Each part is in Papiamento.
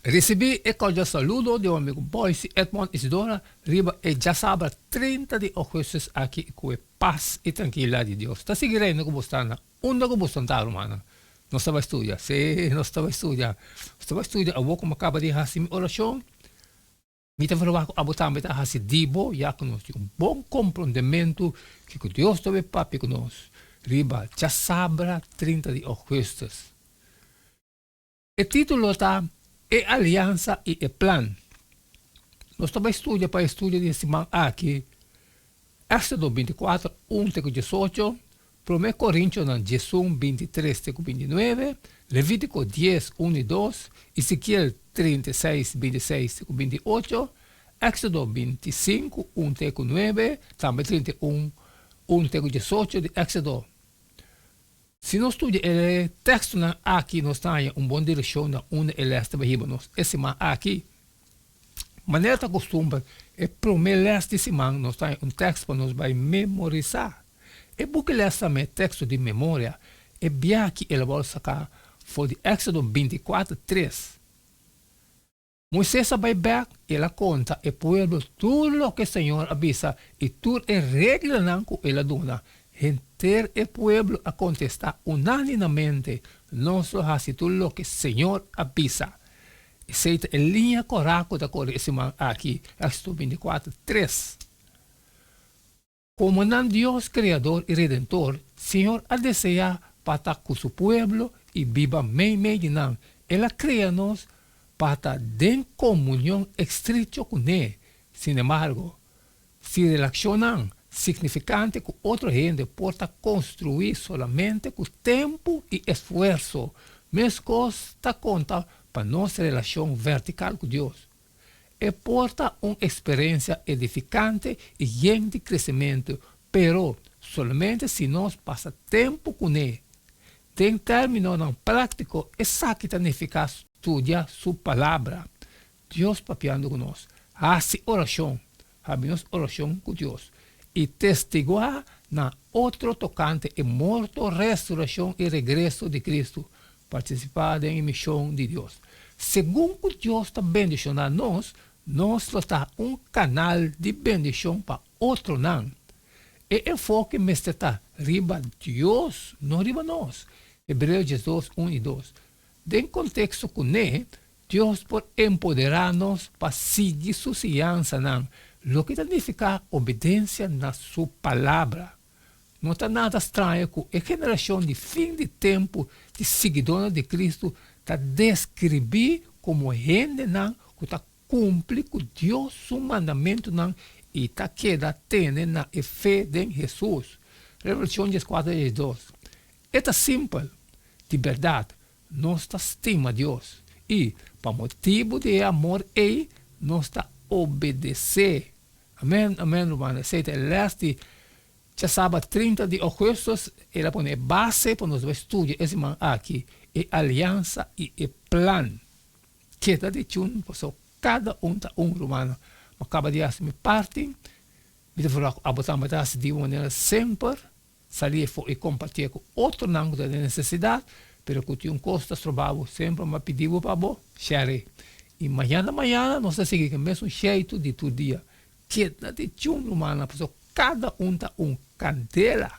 Risibí e kordial saludo di bo amigu Boyce Edmond Isidora riba e djasabra 30 di ougùstùs aki i ku e pas i trankilidat di Dios ta sigui reina ku bo sta na unda ku bo sta ta rumannan. Nos ta bai studia, sí, nos ta bai studia. Nos ta bai studia awor ku mi a kaba di hasi mi orashon. Mi ta verwagt ku abo tambe ta hasi di bo, ya ku nos tin un bon komprondementu kiko Dios ta bai papia ku nos riba djasabra 30 di ougùstùs. E título ta E Aliansa i e Plan. Nos ta bai studia pa e studio di e siman aki Éxodo 24, 1 te ku 18, Promé Korintionan 11, 23 te ku 29, Levítiko 10, 1 i 2, Ezekiel 36, 26 te ku 28, Éxodo 25, 1 te ku 9, tambe 31, 1 te ku 18 di Éxodo. Si nos studia e tekstonan aki nos ta haña un bon direkshon na unda e lès ta bai hiba nos e siman aki. Manera ta kustumber, e promé lès di siman nos ta haña un tekst pa nos bai memorisá. E buki lès ta mé teksto di memoria. E biaha aki el a wòrdu saká for di Éksodo 24, 3. Moisés a bai bèk i el a konta e pueblo tur loke Señor a bisa i tur e reglanan ku el a duna. Henter e pueblo a kontestá unáninamente, Nos lo hasi tur loke Señor a bisa. Esei ta e liña kòrá ku ta kore e siman aki, Éxodo 24, 3. Komo nan Dios Kreador i Redentor, Señor a deseá pa ta ku Su pueblo i biba meimei di nan. El a krea nos pa ta den komunion estrecho kuné. Sinembargo, si relashonnan signifikante ku otro hende por ta konstruí solamente ku tempu i esfuerso, meskos ta konta pa nos relashon vertikal ku Dios. E por ta un eksperensia edifikante i yen di kresementu, pero solamente si nos pasa tempu kuné. Den términonan práktiko esaki ta nifiká studia su Palabra, Dios papiando ku nos, hasi orashon, habi nos orashon ku Dios, i testiguá na otro tokante e morto, resurashon i regreso di Kristu, Partisipá den e mishon di Dios. Segun ku Dios ta bendishoná nos, nos lo ta un kanal di bendishon pa otronan. E enfoke mester ta riba Dios, no riba nos. Hebreo 12, 1 i 2. Den konteksto kuné, Dios por empoderá nos pa sigui su siñansanan, loke ta nifiká obedensia na su Palabra. No ta nada straño ku e generashon di fin di tempu di siguidónan di Kristu ta deskribí komo hendenan ku ta kumpli ku Dios su mandamentunan i ta keda tene na e fe den Hesus. Revelashon 14, 12. E ta simpel. Di bèrdat, nos ta stima Dios i, pa motibu di e amor ei, nos ta obedes'é. Amèn, amèn, rumannan. Esei ta e lès di djasaba 30 di ougùstùs. El a pone e base pa nos bai studia e siman aki, e aliansa i e plan. Keda di tjun, pasobra kada un ta un, rumannan. Mi a kaba di hasi mi parti. Mi ta verwagt ku abo tambe ta hasi di un manera semper. Sali efo i kompartié ku otronan ku ta den nesesidat, pero ku tin un kos ta stroba bo, semper mi a pidi bo pa bo share. I mañana mañana nos ta sigui ku e mesun sheitu di tur dia. Keda di chun, rumannan, pasobra kada un ta un kandela.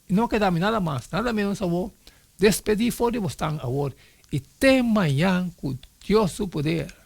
I no keda mi nada mas, nada ménos awor. Despedí for di bo stan awor i te mañan ku Dios su poder.